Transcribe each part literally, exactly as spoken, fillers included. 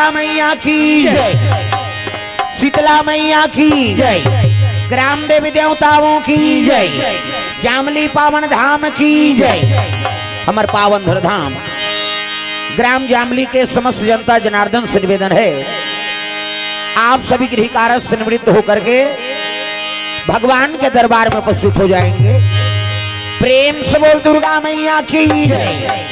मैया की जय। शीतला मैया की जय। ग्राम देवी देवताओं की जय। जामली पावन धाम की जय। हमर पावन धरधाम ग्राम जामली के समस्त जनता जनार्दन से निवेदन है, आप सभी गृह कार्य से निवृत्त होकर के भगवान के दरबार में उपस्थित हो जाएंगे। प्रेम से बोल दुर्गा मैया की जय।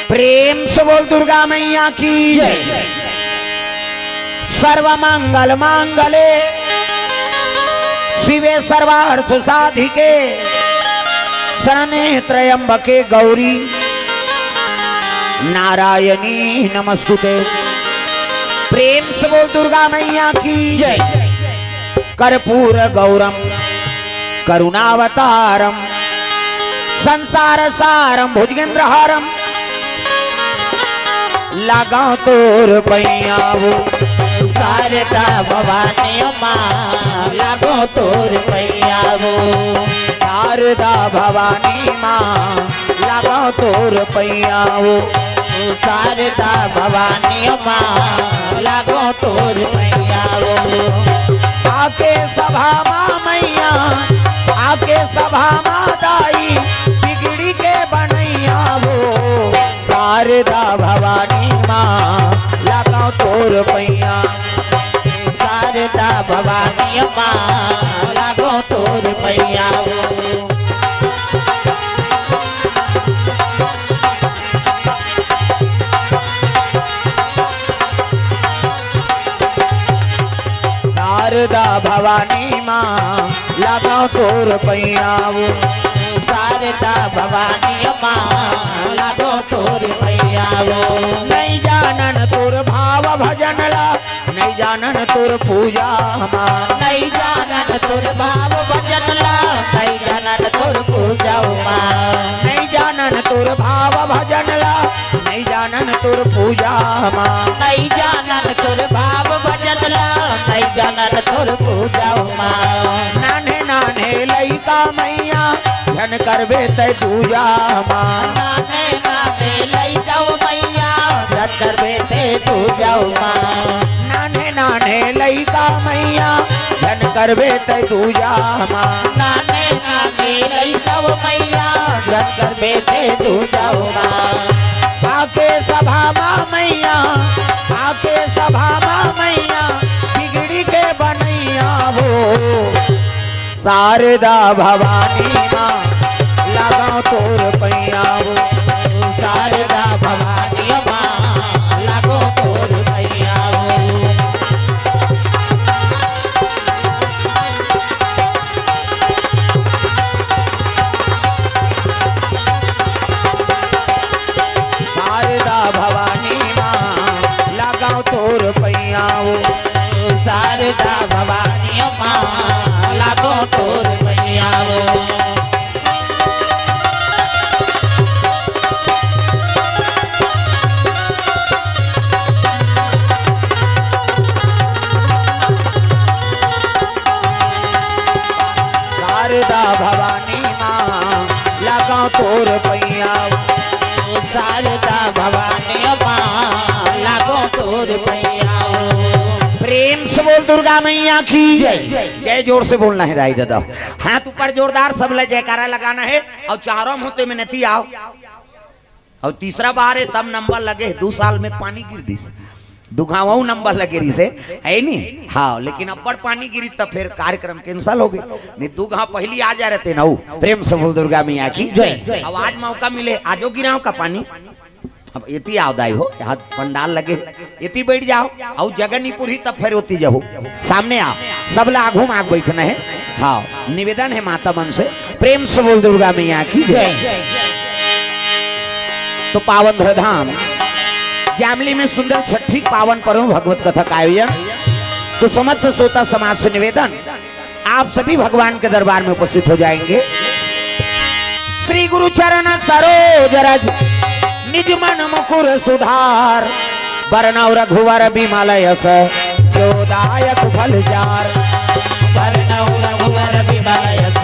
प्रेम से बोल दुर्गा मैया की जय। सर्व मंगल मांगले शिवे सर्वार्थ साधिके शरणे त्र्यंबके गौरी नारायणी नमस्तुते। प्रेम से बोल दुर्गा मैया की जय। कर्पूर गौरम करुणावतारम संसार सारम भुजगेंद्र हारम लागो तोर पैया वो। शारदा भवानी माँ लागो तोर पैया वो। शारदा भवानी माँ लागो तोर पैया वो। शारदा भवानी माँ लागो तोर पैया वो। आके सभा मा मैया, आके सभा मा दाई, बिगड़ी के बनैया वो। शारदा भवानी माँ लागो तोर पैया। शारदा भवानी माँ लागो तोर पैया वो। शारदा भवानी माँ लागो तोर पैया वो। शारदा भवानी माँ लागो तोर पैया वो। नहीं जानन तोर भाव भजन ला, नहीं जानन तोर पूजा माँ। नहीं जानन तोर भाव भजन ला, नहीं जानन तोर पूजा माँ। नहीं जानन तोर भाव भजन ला, नहीं जानन तोर पूजा माँ। नहीं जानन तोर भाव भजन ला, नहीं जानन तोर पूजा माँ। नान्हे नान्हे लइका मैया, झन करबे तै दूजा माँ। नान्हे नान्हे लइका मैया, झन करबे तै दूजा माँ। नान्हे नान्हे लइका मैया, झन करबे तै दूजा माँ। नान्हे नान्हे लइका मैया, झन करबे तै दूजा माँ। आके सभा मा मैया, आके सभा मा मैया, बिगड़ी के बनैया वो। शारदा भवानी माँ, लागो तोर पैया वो। शारदा भवानी माँ, लागो तोर पैया वो। शारदा भवानी माँ, लागो तोर पैया वो। शारदा भवानी माँ, लागो तोर पैया वो। शारदा भवानी माँ, लागो तोर पैया। शारदा भवानी माँ, लागो तोर पैया। प्रेम से बोल दुर्गा मैया की जय। जय। जोर से बोलना है दाई दादा, हाथ ऊपर जोरदार, सब ला जयकारा लगाना है। और चारों मुहूर्ते में नती आओ। और तीसरा बार है तब नंबर लगे, दो साल में पानी गिर दिस। दू घांव अउ नंबर लगे रहिसे, हे नी? हाँ, लेकिन अब्बड़ पानी गिरी त फेर कार्यक्रम cancel होगे। नहीं, दू घांव पहिली आ जा रहते ना, ऊ। प्रेम से बोल दुर्गा मैया की जय। अब आज मौका मिले, आजो गिराव का पानी। अब एती आव दाई हो, यहाँ पंडाल लगे, एती बैठ जाव, अउ जगह नहीं पूरी तब फेर ओती जाहू, सामने आव, सब ला आघू माग बैठना है। हाँ, निवेदन है माता मन से, प्रेम से बोल दुर्गा मैया की जय। तो पावन धरधाम जामली में सुंदर छठी पावन पर्व भगवत कथा का आयोजन। तो समस्त श्रोता समाज से निवेदन, आप सभी भगवान के दरबार में उपस्थित हो जाएंगे। श्री गुरु चरण सरोज रज, निज मन मुकुर सुधार। बरनउँ रघुवर बिमल यस, जो दायक फल चार। बरनउँ रघुवर बिमल यस,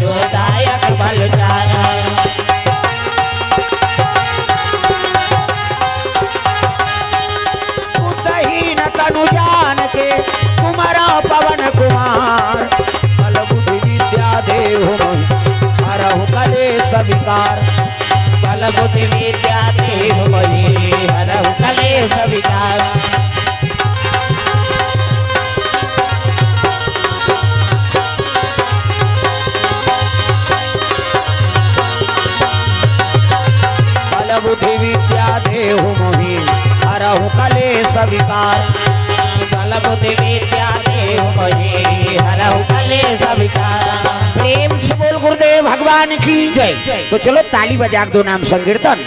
जो दायक फल चार। बुद्धहीन तनु जान के, सुमरउँ पवन कुमार। बल बुद्धि विद्या देहु मोहि, हरहु कलेस विकार। बल बुद्धि विद्या देहु मोहि, हरहु कलेस विकार। बल बुद्धि विद्या देहु मोहि, हरहु कलेस विकार। बल बुद्धि विद्या देहु मोहि, हरहु कलेस विकार। प्रेम से बोल गुरुदेव भगवान की जय। तो चलो ताली बजा के दो नाम संकीर्तन,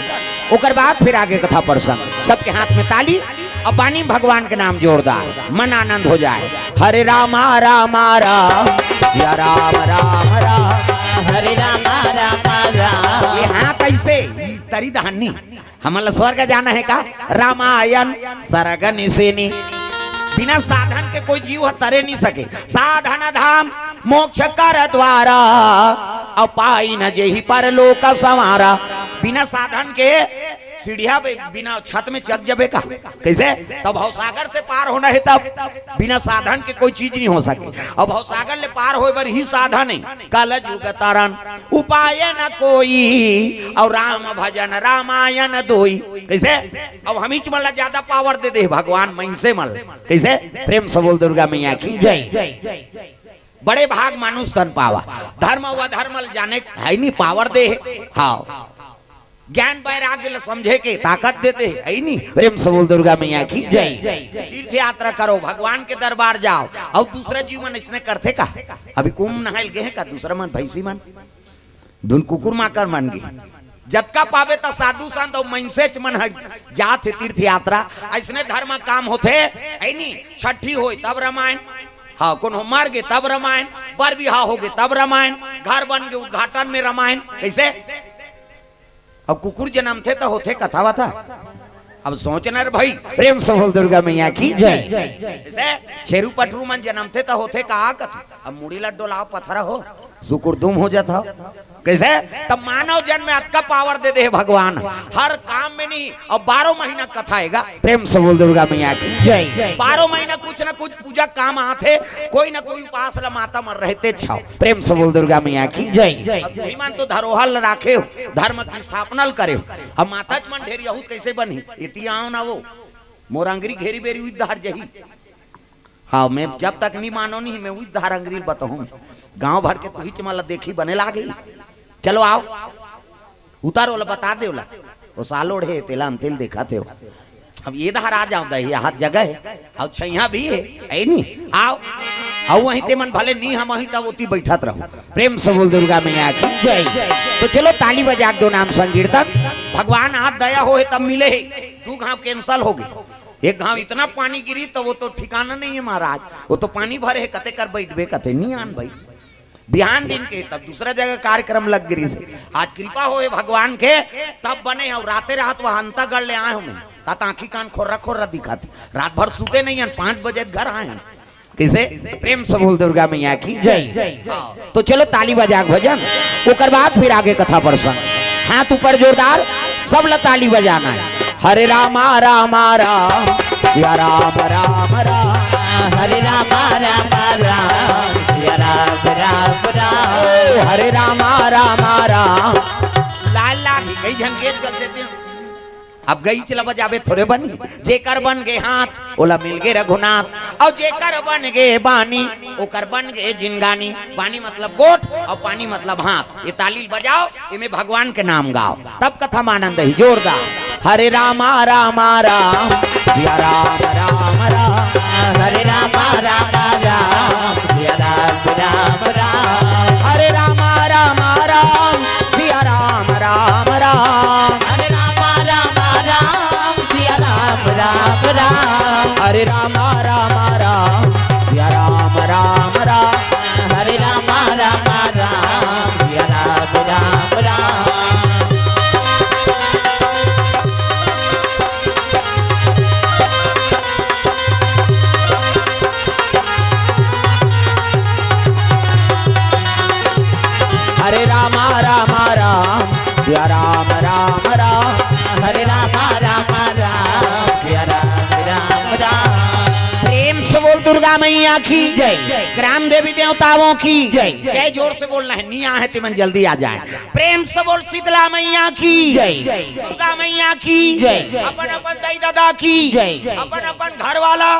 ओकर बाद फिर आगे कथा प्रसंग। सबके हाथ में ताली, अब बानी भगवान के नाम जोरदार, मन आनंद हो जाए। हरे रामा रामा राम, सिया राम राम राम। हरे रामा रामा राम। ये हाँ कैसे? ई तरी दहानी। हमन ला स्वर्ग जाना है का? रामायण सरग निसेनी। बिना साधन के कोई जीव ह तरे नहीं सके। साधन धाम मोक्ष कर द्वारा, अउ पाई न जेहि परलोक संवारा। बिना साधन के सीढ़िया पे बिना छत में चढ़ जबे का? कैसे? तब भवसागर से पार होना है, तब बिना साधन के कोई चीज नहीं हो सके। अब भवसागर ले पार होए बर ही साधन है, कल जुग तरन उपाय न कोई, अउ राम भजन रामायण दोई। कैसे? अब हमीच मन ला ज्यादा पावर दे दे भगवान मइनसे मन ला। कैसे? प्रेम से बोल दुर्गा मैया की जय। बड़े भाग मानुष तन पावा, धर्म व अधर्म ल जाने है नी पावर दे। हाँ, ज्ञान वैराग्य ल समझे के ताकत देते है नी। प्रेम से बोल दुर्गा मैया की जय। तीर्थ यात्रा करो, भगवान के दरबार जाओ, अउ दूसरा जीव मन इसने करथे का? अभी कुंभ नहाइल गए का दूसरा मन, भैंसी मन, धुन कुकुर माकर मन गे। जतका पावे त साधु संत अउ मनसेच मन ह जात हे तीर्थ यात्रा। अइसने धर्म काम होथे, है नी? छठी होय तब रामायण, हाँ, कोनो मर गे तब रामायण, बर बिहाव होगे तब रामायण, घर बन के उद्घाटन में रामायण। कैसे? अब कुकुर जनमथे त होथे कथा वथा। अब सोचना रे भाई, प्रेम से बोल दुर्गा मैया की जय। जैसे छेरू पठरू मन जनमथे त होथे का कथा, अब मुड़ी ला डोलाव पथरा हो, सुकुर दुम हो जात हो। कैसे? तब मानव जन्म में अतका पावर दे दे हे भगवान, हर काम में नहीं। अब बारह महीना कथा आएगा, प्रेम से बोल दुर्गा मैया की जय। बारह महीना कुछ ना कुछ पूजा काम आथे, कोई ना कोई उपास ला माता मन रहते छाव। प्रेम से बोल दुर्गा मैया की जय। अब तुही मन तो धरोहर ल राखे हो, धर्म की स्थापना ल करे हो। अब माता मन ढेर यहूद कैसे बनी? इति आओ ना वो, मोर अंगरी घेरी बेरी उद्धार जही। हाँ, मैं जब तक नहीं मानो नहीं, मैं उद्धार अंगरी ल बताहूँ। गांव भर के तुही चमला देखी बने लागे। चलो आओ, उतारो ला, बता दे ओला। ओ सालोड़ हे, तेला अंतिल देखा थे। अब ये धार आ जाओ दही, हाथ जगह है, अउ छैया भी है, है नी? आओ, अउ वहीं ते मन भले नी हम वहीं तब ओती बैठत रहो। प्रेम से बोल दुर्गा मैया की जय। तो चलो ताली बजा के दो नाम संकीर्तन। भगवान आप दया हो है तब मिले है, दू घाव cancel हो गए। एक घाव इतना पानी गिरी तो वो तो ठिकाना नहीं है महाराज, वो तो पानी भरे है, कते कर बैठबे कते नी आन भाई। बिहान दिन के तब दूसरा जगह कार्यक्रम लग गिरी से। आज कृपा होए भगवान के, तब बने अउ राते रात वह अंतागढ़ ले आए हूँ मैं। तात आँखी कान खोर्रा खोर्रा दिखात, रात भर सुते नहीं हन, पाँच बजे घर आए हन। कैसे? प्रेम से बोल दुर्गा मैया की जय। हाँ, तो चलो ताली बजा के भजन, ओकर बाद फिर आगे कथा प्रसंग। हाथ ऊपर जोरदार, सब ला ताली बजाना है। हरे रामा रामा राम, सिया राम राम राम। हरे रामा रामा राम, सिया राम राम राम। ओ हरे रामा रामा राम। लाल लाल ही कई झन गीत चल देते हैं। अब गईच ल बजाबे थोरे बनी, जेकर बन गे हाथ, ओला मिल गे रघुनाथ, अउ जेकर बन गे बानी, ओकर बन गे जिनगानी। बानी मतलब गोठ अउ पानी मतलब हाथ। ये ताली ल बजाव, एमे भगवान के नाम गाव, तब कथा म आनंद ही जोरदार। हरे रामा रामा राम, सिया राम राम राम। हरे रामा रामा राम, सिया राम राम राम। हरे रामा रामा राम, सिया राम राम राम। हरे रामा रामा राम, सिया राम राम राम। हरे रामा रामा राम, सिया राम राम राम। हरे रामा रामा राम, सिया राम राम राम। हरे रामा रामा राम, सिया राम राम राम। हरे रामा रामा राम, सिया राम राम राम। प्रेम से बोल दुर्गा मैया की जय। ग्राम देवी देवताओं की जय। जय जोर से बोलना है, नी आहे तेमन जल्दी आ जाए। प्रेम से बोल शीतला मैया की जय। दुर्गा मैया की जय। अपन अपन दाई ददा की जय। अपन अपन घर वाला,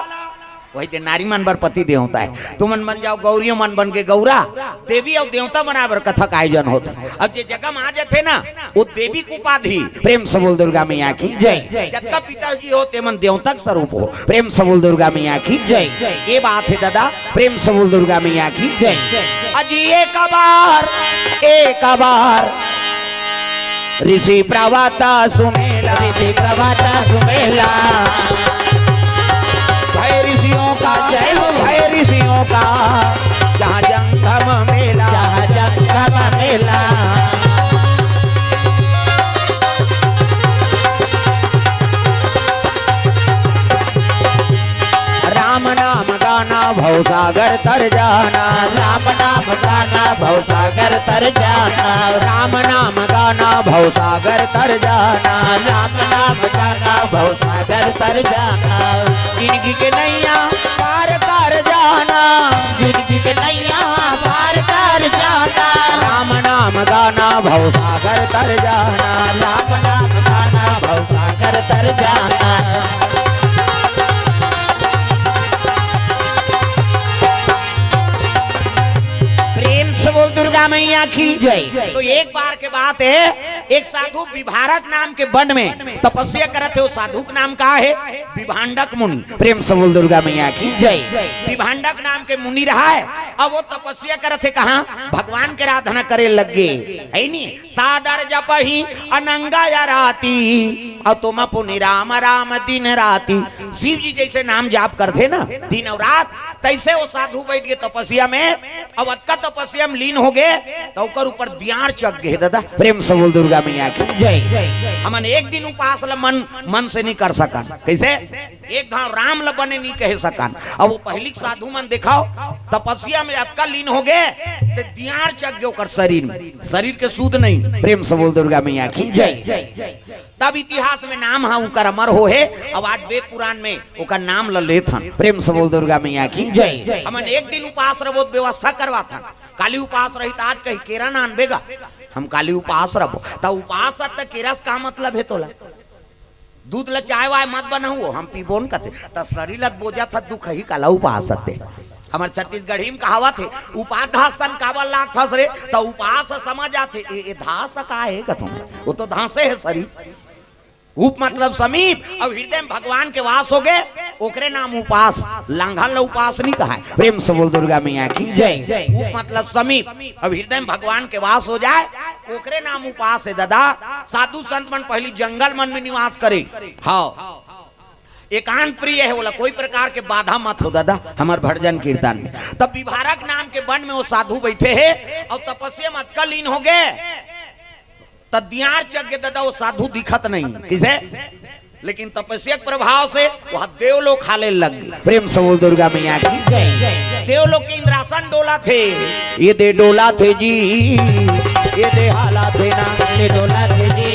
वही दे नारी मन बर पति देवता है। तुमन मन जाव गौरियो मन बन के गौरा, देवी अउ देवता बनाए बर कथा के आयोजन होथे। अब जे जगह म आ जाथे ना, वो देवी के उपाधि। प्रेम से बोल दुर्गा मैया की जय। जतका पिताजी हो, तेमन देवता के स्वरूप हो। प्रेम से बोल दुर्गा मैया की जय। ये बात है दादा, प्रेम से बोल दुर्गा मैया की जय। अजी एक बार, एक बार ऋषि प्रवक्ता सुमेला। ऋषि प्रवक्ता सुमेला। भय ऋषियों का जय हो। भय ऋषियों का जहाँ जंगम मेला। जहाँ जंगम मेला। राम नाम गाना भवसागर तर जाना। राम नाम गाना भवसागर तर जाना। राम नाम गाना भवसागर तर जाना। राम नाम गाना भवसागर तर जाना। जिंदगी के नैया पार कर जाना। जिंदगी के नैया पार कर जाना। राम नाम गाना भवसागर तर जाना। राम नाम गाना भवसागर तर जाना। प्रेम से बोल दुर्गा मैया की जय। तो एक बार के बात है, एक साधु विभारक नाम के वन में तपस्या करत हे। वो साधु के नाम का है? विभांडक मुनि। प्रेम से बोल दुर्गा मैया की जय। विभांडक नाम के मुनि रहा है। अब वो तपस्या करत हे, कहाँ? भगवान के आराधना करे लग गे, है नी? सादर जपहि अनंगा या राती, अउ तुम पुनि राम राम दिन राती। शिव जी जैसे नाम जाप करथे ना दिन अउ रात, तैसे वो साधु बैठ के तपस्या में, अब अतका तपस्या में लीन हो गे, तो ओकर ऊपर दियार चघ गे। दादा, प्रेम से बोल दुर्गा मैया की जय। हमन एक दिन उपास ल मन, मन से नहीं कर सकन। कैसे? एक घाव राम ल बने नहीं कहे सकन। अब वो पहिली के साधु मन देखाव, तपस्या में अतका लीन हो गे, ते दियार चघ गे ओकर शरीर में, शरीर के सुध नहीं। प्रेम से बोल दुर्गा मैया की जय। तब इतिहास में नाम हा उनकर अमर हो हे। अब आज वेद पुराण में ओकर नाम ल लेथन। प्रेम से बोल दुर्गा मैया की जय। हमन एक दिन उपास रबो त व्यवस्था करवाथन। काली उपास रही त आज कही केरा नान बेगा, हम काली उपास रबो। त उपास त केरा से का मतलब हे तोला? दूध ल चाय वाय मत बनाऊ, हम पीबो न कथे। त शरीर ल बोजा था दुख ही काला उपास ते। हमर छत्तीसगढ़ी में कहावत हे, "उपास धास सन काबर लागथस रे?" त उपास समझ आथे, ए, ए धास का हे कथों? वो तो धासे हे शरीर। उप मतलब समीप, अब हृदय में भगवान के वास हो गे, ओकरे नाम उपास। लांघन ल उपास नहीं कहाय। प्रेम से बोल दुर्गा मैया की जय। उप मतलब समीप, अब हृदय में भगवान के वास हो जाए, ओकरे नाम उपास हे दादा। साधु संत मन पहली जंगल मन में निवास करे। हाँ, एकांत प्रिय हे, ओला कोई प्रकार के बाधा मत हो दादा, हमर भजन कीर्तन में। तब विभारक नाम के वन में वो साधु बैठे हे अउ तपस्या में अतका लीन हो गे, त दियार चघ गे दादा, वो साधु दिखत नहीं। किसे? लेकिन तपस्या के प्रभाव से वह देवलोक हाले लग गे। प्रेम से बोल दुर्गा मैया की जय। देवलोक के इंद्रासन डोलत हे, ये दे डोलत हे जी, ये दे हालत हे ना। ये डोलत हे जी,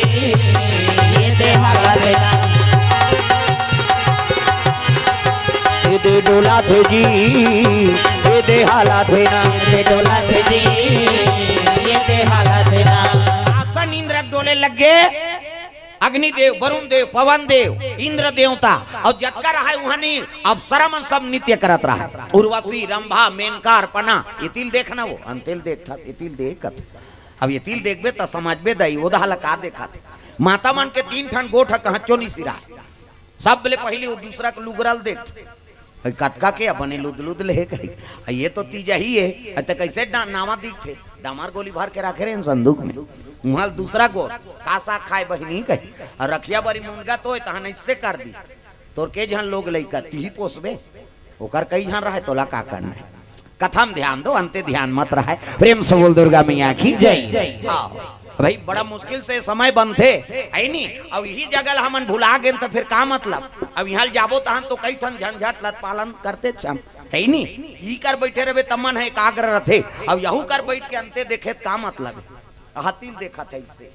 ये दे हालत हे ना। ये दे डोलत हे जी, ये दे हालत हे ना। ये डोलत हे जी, ये दे हालत हे ना। आसन इंद्र के डोले लग गे। अग्निदेव, वरुण देव, पवन देव, इंद्र देवता, अउ जतका रहय उहां नी, अप्सरा मन सब नृत्य करत रहय। उर्वशी, रंभा, मेनका, अर्पणा, एती ल देख ना वो, अंते ल देखथस, एती ल देख कथे। अब एती ल देखबे त समझबे दई, ओदहा ल का देखत हे। माता मन के तीन ठन गोठ ह कहचो नी सिराय। सब ले पहिली वो दूसरा के लुगरा ल देखथे। अई कतका के बने लुद लुद ले कही। अई ये तो तीजा ही हे। अई त कइसे डा-, नावा दिखथे? डामर गोली भर के राखे रहे संदूक में। उहां ल दूसरा गोठ, का साग खाय बहिनी कही। अउ रखिया बरी मुनगा तो तहन अइसे कर दी। तोर के झन लोग लइका, तिही पोसबे? ओकर कई झन रहय, तोला का करना हे? कथा म ध्यान दो, अंते ध्यान मत रहय। प्रेम से बोल दुर्गा मैया की जय। हां, भाई, बड़ा मुश्किल से समय बनथे, हे नी? अउ इही जगह ल हमन भुला गेन, त फिर का मतलब? अब इहां ल जाबो, तहन तो कई ठन झंझट ल पालन करतेच हन, हे नी? ई कर बइठे रहबे, त मन ह एकाग्र रथे। अब यहू कर बइठ के अंते देखे, त का मतलब हे? हाथी ल देखत हे अइसे।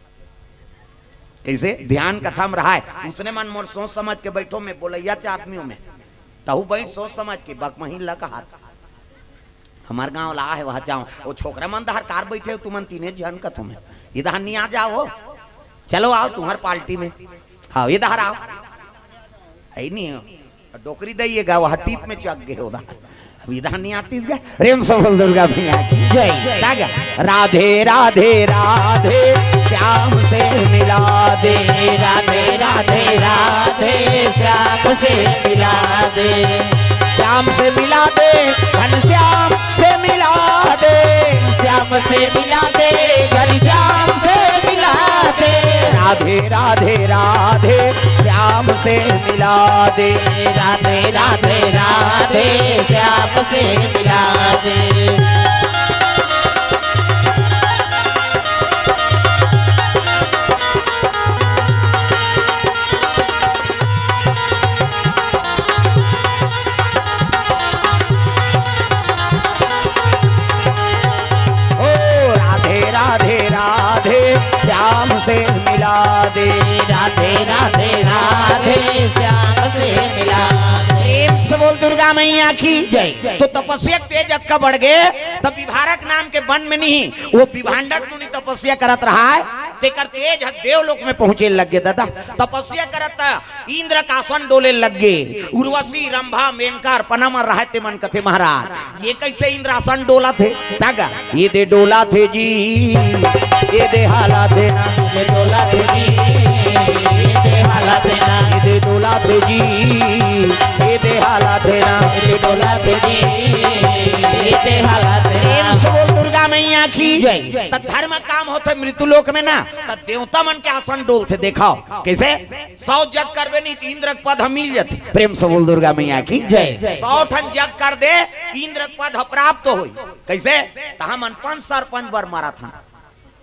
कइसे? ध्यान कथा म रहय। उसने मन मोर सोच समझ के बइठो, मैं बोलइयाच आदमी ओं मैं। तहू बइठ सोच समझ के, बकमहीन ल कहत। हमर गांव ल आहे, वहां जाओ, वो छोकरा मन दहर कार बइठे हो, तुमन तीने झन कथों मैं। इधर नी आ जाओ, चलो आओ तुम्हर पार्टी में। हां, इधर आओ। हे नी हो। डोकरी दई ए गावा ह टीप में चक गे होदा। अब इधर नी आतिस गा। प्रेम से बोल दुर्गा मैया की जय। ता गा। राधे राधे राधे, श्याम से मिला दे। राधे राधे राधे, श्याम से मिला दे। श्याम से मिला दे, घनश्याम से मिला दे। श्याम से मिला दे, घनश्याम से मिला दे। राधे राधे राधे, श्याम से मिला दे। राधे राधे राधे, श्याम से मिला दे। ओ राधे राधे राधे, श्याम से मिला दे। राधे राधे राधे, श्याम से मिला दे। प्रेम से बोल दुर्गा मैया की जय। तो तपस्या के तेज अतका बढ़ गे, तब विभारक नाम के वन में नहीं, वो विभांडक मुनि तपस्या करत रहय, तेकर तेज ह देवलोक में पहुंचे लग गे दादा। तपस्या करत इंद्र का आसन डोले लग गे। उर्वशी, रंभा, मेनका, अर्पणा मन रहय, ते मन कथे, महाराज, ये कइसे इंद्रासन डोलत हे? ता गा, ये दे डोलत हे जी, ये दे हालत हे ना। ये डोलत हे जी, ये दे हालत हे ना। ये दे डोलत हे जी, ये दे हालत हे ना। ये डोलत हे जी, ये दे हालत हे ना। प्रेम से बोल दुर्गा मैया की जय। त धर्म काम होथे मृत्यु लोक में ना, त देवता मन के आसन डोलथे। देखाव कइसे? सौ जग करबे नहीं त इंद्र के पद ह मिल जथे। प्रेम से बोल दुर्गा मैया की जय। सौ ठन जग कर दे, इंद्र के पद ह प्राप्त होई। कइसे? त हमन पंच सरपंच बर मरत हन,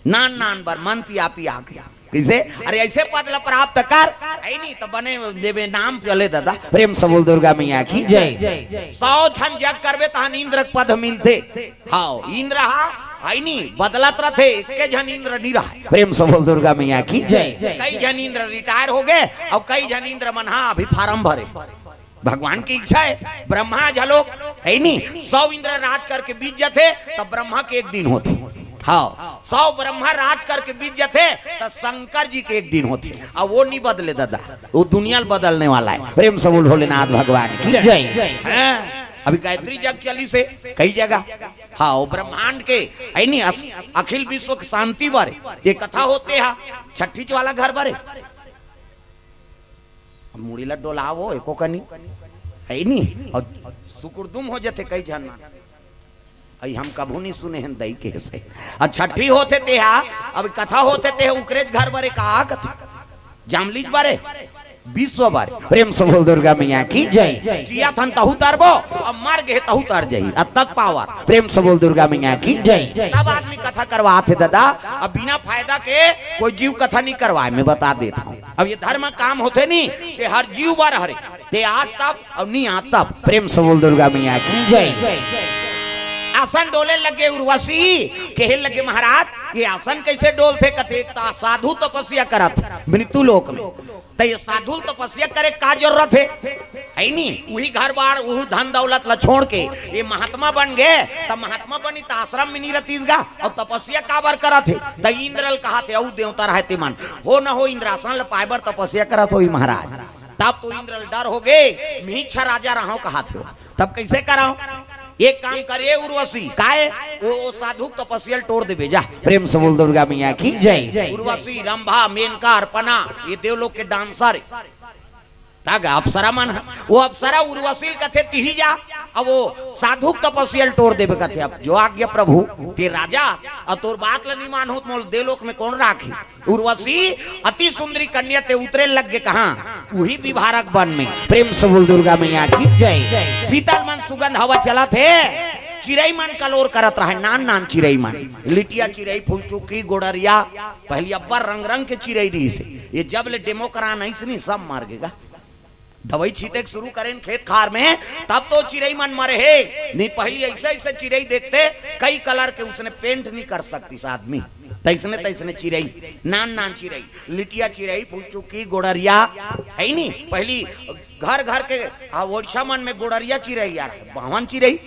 नान नान बर मन पिया पिया के। कइसे? अरे अइसे पद ल प्राप्त कर, हे नी त बने देबे नाम चले दादा। प्रेम से बोल दुर्गा मैया की जय। सौ ठन जग करबे तहन इंद्र के पद मिलथे। हाव, इंद्र ह, हे नी, बदलत रथे, एके झन इंद्र नी रहय। प्रेम से बोल दुर्गा मैया की जय। कई झन इंद्र रिटायर हो गे, अउ कई झन इंद्र मन ह अभी फारम भरे। भगवान के इच्छा हे, ब्रह्मा घलोक, हे नी, सौ इंद्र राज करके बीत जथे, त ब्रह्मा के एक दिन होथे। हाव, सौ ब्रह्मा राज करके बीत जथे, त शंकर जी के एक दिन होथे। अउ वो नी बदले दादा, वो दुनिया ल बदलने वाला हे। प्रेम से बोल भोलेनाथ भगवान की जय। हां, अभी गायत्री जग चलिस हे कई जगह। हां, वो ब्रह्मांड के, हे नी, अस-, अखिल विश्व के शांति बर ये कथा होथे हा, छठीच वाला घर बर। अब मुड़ी ला डोलावो, एको कनी, हे नी, अउ सुकुरदुम हो जथे कई झन मन। अई हम कभू नी सुने हन दई कहे से। अउ छठी होथे तेहा, अब कथा होथे तेहा, उकरेच घर बर का कथे, जामलीच बर, विश्व बर। प्रेम से बोल दुर्गा मैया की जय। जियत हन तहू तरबो, अब मर गे तहू तर जही, अतक पावर। प्रेम से बोल दुर्गा मैया की जय। तब आदमी कथा करवाथे दादा, अब बिना फायदा के कोई जीव कथा नी करवाय, मैं बता देत हंव। अब ये धर्म काम होथे नी, ते हर जीव बर हरे, ते आत तब अउ नी आत तब। प्रेम से बोल दुर्गा मैया की जय। आसन डोले लगे उर्वशी, कहे लगे महाराज, ये आसन कइसे डोलथे? कथे, "एक त साधु तपस्या करत मृत्यु लोक में, त ये साधु तपस्या करे का जरूरत हे?" है नी, उही घर बार, उही धन दौलत ला छोड़ के ये महात्मा बन गे, त महात्मा बनी त आश्रम में नहीं रहतीस गा, अउ तपस्या काबर करत हे? त इंद्र ल कहत हे, अउ देवता रहते मन, हो न हो इंद्रासन ल पाए बर तपस्या करत होही महाराज। तब तो इंद्र ल डर हो गे, मिच्छा राजा रहव कहत हे, तब कैसे करव? एक काम करे उर्वशी, काय? वो, वो साधु के तपस्या ल टोर देबे जा। प्रेम से बोल दुर्गा मैया की जय। उर्वशी, रंभा, मेनका, अर्पणा, ये देवलोक के डांसर, तागा अप्सरा मन ह। वो अप्सरा उर्वशी ल कथे, तिही जा, अब वो साधु के तपस्या ल टोर देबे कथे। अब जो आज्ञा प्रभु, ते राजा, अउ तोर बात ल नहीं मानहूं त मोला देवलोक में कौन राखही? उर्वशी अति सुंदरी कन्या, ते उतरे लग गे कहां? उही विभारक वन में। प्रेम से बोल दुर्गा मैया की जय। शीतल मन सुगंध हवा चलत हे, चिरई मन कलोर करत रहय, नान नान चिरई मन, लिटिया चिरई, फुलचुकी, गोड़रिया, पहली अब्बड़ रंग रंग के चिरई रहिस हे। ये जब ले डेमोक्रान आइस नी, सब मर गे गा। दवाई छींटे के शुरू करेन खेत खार में, तब तो चिरई मन मरे हे। नहीं, पहली ऐसे ऐसे चिरई देखते, कई कलर के, उसने पेंट नहीं कर सकतीस आदमी, तैसने तैसने चिरई, नान नान चिरई, लिटिया चिरई, फुलचुकी, गोड़रिया, है नी? पहली घर घर के, आ, ओडिशा मन में गोड़रिया चिरई यार, बावन चिरई।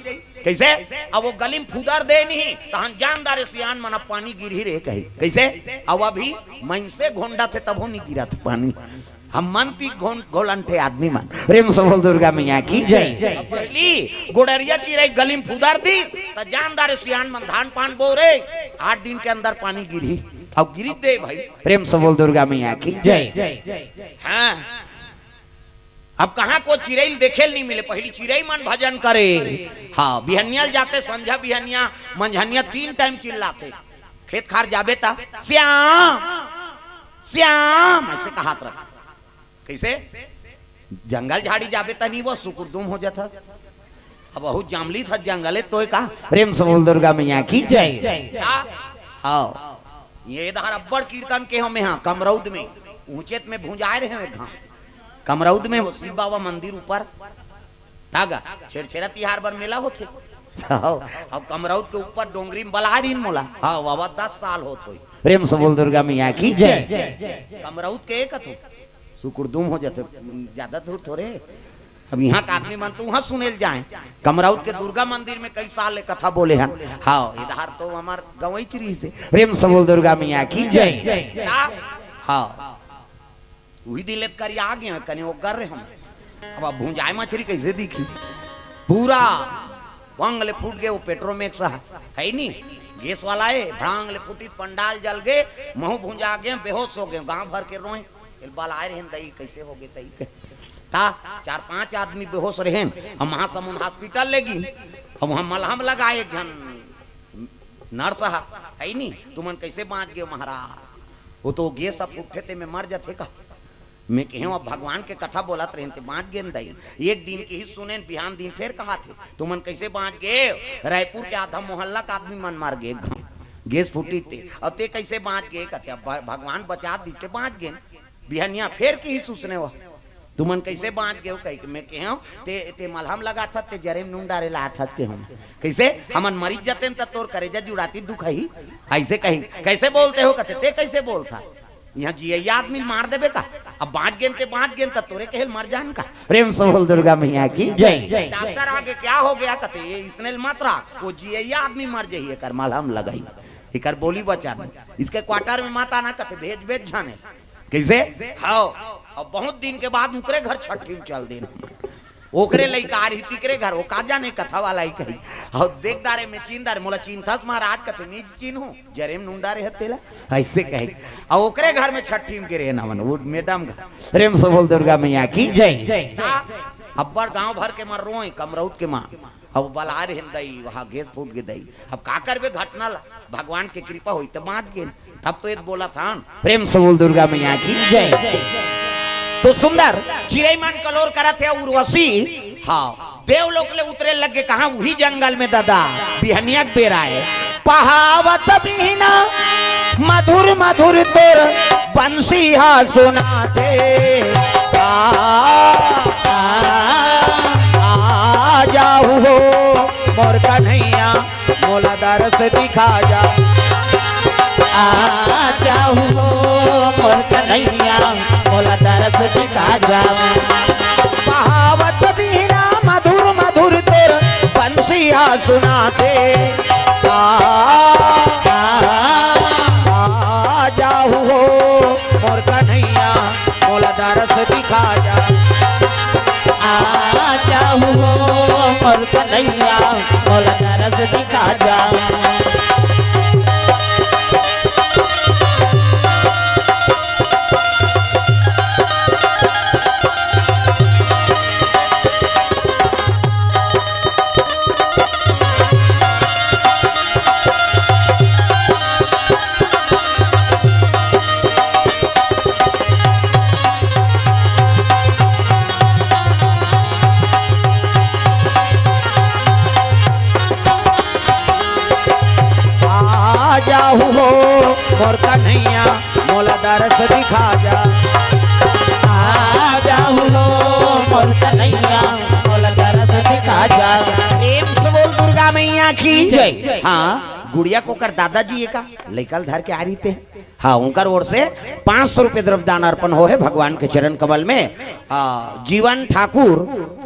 कैसे? अब वो गली में फुदर दे नहीं, तहन जान डारे सियान मन, अब पानी गिरही रे कही। कैसे? अब अभी मनसे घोंडथे तभो नहीं गिरत पानी। हम मन पी घोन-, घोलंठे आदमी मन। प्रेम से बोल दुर्गा मैया की जय। अब पहली गोड़रिया चिरई गली में फुदर दी, त जान डारे सियान मन धान पान बो रे, आठ दिन के अंदर पानी गिरही। अब गिरी दे भाई। प्रेम से बोल दुर्गा मैया की जय। हाँ, अब कहां को चिरई ल देखे ल नहीं मिले, पहली चिरई मन भजन करे। हाँ, बिहनिया ल जाते, संझा बिहनिया मंझनिया तीन टाइम चिल्लाथे। खेत खार जाबे त श्याम, श्याम ऐसे कहत रहथे। कैसे? जंगल झाड़ी जाबे त नहीं, वो सुकुरदुम हो जाथस। अब बहुत जामली था जंगले तोय का। प्रेम से बोल दुर्गा मैया की जय। का? हाँ, ये धार अब्बड़ कीर्तन के हो में, हाँ, कमरौद में ऊंचेत में भुंजाए रहे हो एक घाम। कमरौद में हो शिव बाबा मंदिर ऊपर, तागा छेरछेरा तिहार बर मेला होथे। हाँ, अब कमरौद के ऊपर डोंगरी में बला रहीन मोला। हाँ बाबा, दस साल होत होई। प्रेम से बोल दुर्गा मैया की जय। कमरौद के एक अथु सुकुरदुम हो जाथे, ज्यादा दूर थोरे। अब यहाँ का आदमी मन तो वहाँ सुने ल जाए। कमरौद के दुर्गा मंदिर में कई साल ले कथा बोले हन। हाँ, इधर तो हमार गंवई चिरी से। प्रेम से बोल दुर्गा मैया की जय। का? हाँ, उही दिन ले करिया आ गए, कने वो कर रहे हम। अब, अब भुंजाए मछरी कैसे दिखी? पूरा भंग ले फूट गए, वो पेट्रोमेक्स है, है नी? गैस वाला है, भांग ले फूटी, पंडाल जल गए, महू भुंजा गए, बेहोश हो गए, गांव भर के रोए। एल बलाए रहे दई, कैसे हो गए तई के? ता चार पांच आदमी बेहोश रहे, हम महासमुंद हॉस्पिटल ले गिन, हम वहाँ मलहम लगाए, एक झन नर्स हा, है नी? तुमन कैसे बांच गए महाराज? वो तो गैस अब उठे ते में मर जाथे का? मैं कहे, अब भगवान के कथा बोलत रहे ते बांच गेन दई। एक दिन के ही सुनेन, बिहान दिन फेर कहा थे, तुमन कैसे बांच गए? रायपुर के आधा मोहल्ला का आदमी मन मर गए, गैस फूटी ते, और ते कैसे बांच गए? कथे, अब भ-, भगवान बचा दी ते बांच गेन। बिहनिया फेर के ही सुसने हुआ, तुमन कैसे बांच गए हो? कही के मैं कहे हूँ, ते, ते मलहम लगा था, ते जरे में नून डारे ला था के हम। कैसे? हमन मरीज जाते हैं त तोर करेजा जुड़ाती दुख ही। ऐसे कही, कैसे बोलते हो? कहते, ते कैसे बोलता? यहाँ जियैया आदमी मार देबे का? अब बांच गेन ते बांच गेन त तोरे कहेल मर जान का? प्रेम से बोल दुर्गा मैया की जय। डॉक्टर आगे क्या हो गया? कहते, ये इसने मत रहा, वो जियैया आदमी मर जाइए, कर मलहम लगाई, एकर बोली बचा नहीं। इसके क्वार्टर में मत आना, कहते, भेज, भेज जाने। कैसे? हाँ, अब बहुत दिन के बाद उकरे घर छठी में चल देन। ओकरे लइका आ रही तिकरे घर, वो का जाने कथा वाला ही कही। और देख डारे में चीन डारे, मोला चीन थस महाराज? कहते, नीच चीन हूँ, जरे में नून डारे हत तेला, ऐसे कहे। और ओकरे घर में छठी में गिरे नवन, वो मैडम घर। प्रेम से बोल दुर्गा मैया की जय। ता अब्बड़ गांव भर के मां रोए, कमरौत के मां। अब बला रहे दई, वहाँ गैस फूट के दई। अब का करबे, घटना ला, भगवान के कृपा होई त बांच गेन। तब तो ये बोला था, प्रेम से बोल दुर्गा मैया की जय। तो सुंदर चिरई मन कलोर करत हे उर्वशी, हाँ, देवलोक ले उतरे लगे कहाँ? उही जंगल में दादा, बिहनिया के बेरा हे। पहावत बिहना मधुर मधुर तोर बंसी हा सुनाथे। आ, आ, आ जाहू हो मोर कन्हैया, मोला दरस दिखा जा। आ जाहू हो मोर कन्हैया, मोला दरस दिखा जा। पहावत सुनाथे। आ, आ, आ जाहू हो मोर कन्हैया, मोला दरस दिखा जा। आ जाहू हो मोर कन्हैया, मोला दरस दिखा जा। आ जाहू हो मोर कन्हैया, मोला दरस दिखा जा। आ जाहू हो मोर कन्हैया, मोला दरस दिखा जा। प्रेम से बोल दुर्गा मैया की जय। हाँ, गुड़िया के ओकर दादाजी एका लइका ल धर के आ रहिथे। हाँ, उनकर ओर से पाँच सौ रुपये द्रव्य दान अर्पण हो हे भगवान के चरण कमल में। आ, जीवन ठाकुर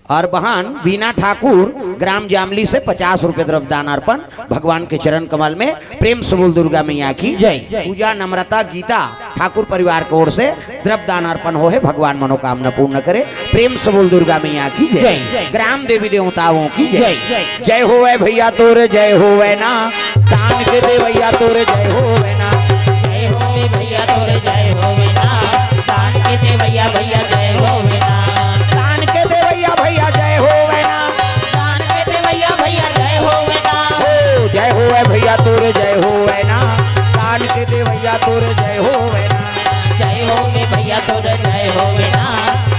और बहन बीना ठाकुर ग्राम जामली से पचास रुपये द्रव्य दान अर्पण भगवान के चरण कमल में। प्रेम से बोल दुर्गा मैया की जय। पूजा नम्रता गीता ठाकुर परिवार की ओर से द्रव्य दान अर्पण हो हे, भगवान मनोकामना पूर्ण करे। प्रेम से बोल दुर्गा मैया की जय। जय। ग्राम देवी देवताओं की जय। जय। जय होवे भैया तोर जय होवे ना, दान के देवैया तोर जय होवे ना। जय होवे भैया तोर जय होवे ना, दान के देवैया भैया जय होवे ना। दान के देवैया भैया जय होवे ना। दान के देवैया भैया जय होवे ना। हो जय होवे भैया तोर जय होवे ना, दान के देवैया तोर जय होवे ना। जय होवे भैया तोर जय होवे ना,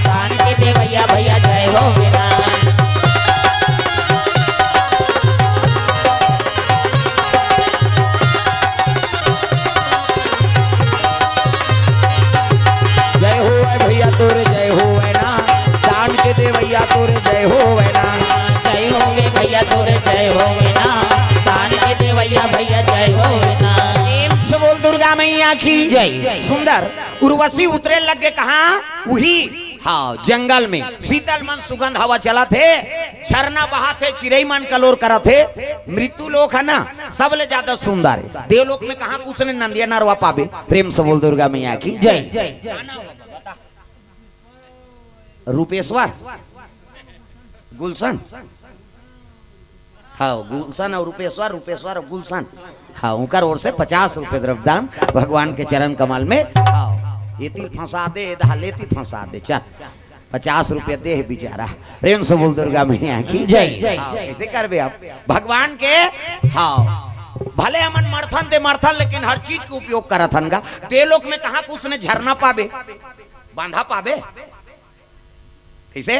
दान के देवैया भैया जय होवे ना। जय होवे भैया तोर जय होवे ना, दान के देवैया तोर जय होवे ना। जय होवे भैया तोर जय होवे ना, दान के देवैया भैया जय होवे ना। प्रेम से बोल दुर्गा मैया की जय। सुंदर उर्वशी उतरे लग गे कहाँ? उही हाँ, जंगल में शीतल मन सुगंध हवा चलत हे, झरना बहत हे, चिरई मन कलोर करत हे। मृत्यु लोक हे ना, सबले ज्यादा सुंदर हे। देवलोक में कहाँ कुछ ने नंदिया नरवा पाबे? प्रेम से बोल दुर्गा मैया की जय। रूपेश्वर, गुलशन, हाँ, गुलशन और रूपेश्वर, रूपेश्वर और गुलशन। हाँ, उनकर ओर से पचास रुपये द्रव्यदान भगवान के चरण कमल में। हाँ, एती फंसा दे, एदहा लेती फंसा दे, चल, पचास रुपये दे हे बेचारा। प्रेम से बोल दुर्गा मैया की जय। हाँ, कैसे करबे आप भगवान के? हाँ, भले हमन मरथन ते मरथन, लेकिन हर चीज के उपयोग करत हन गा। देवलोक में कहाँ कुछ ने झरना पाबे, बांधा पाबे? कैसे?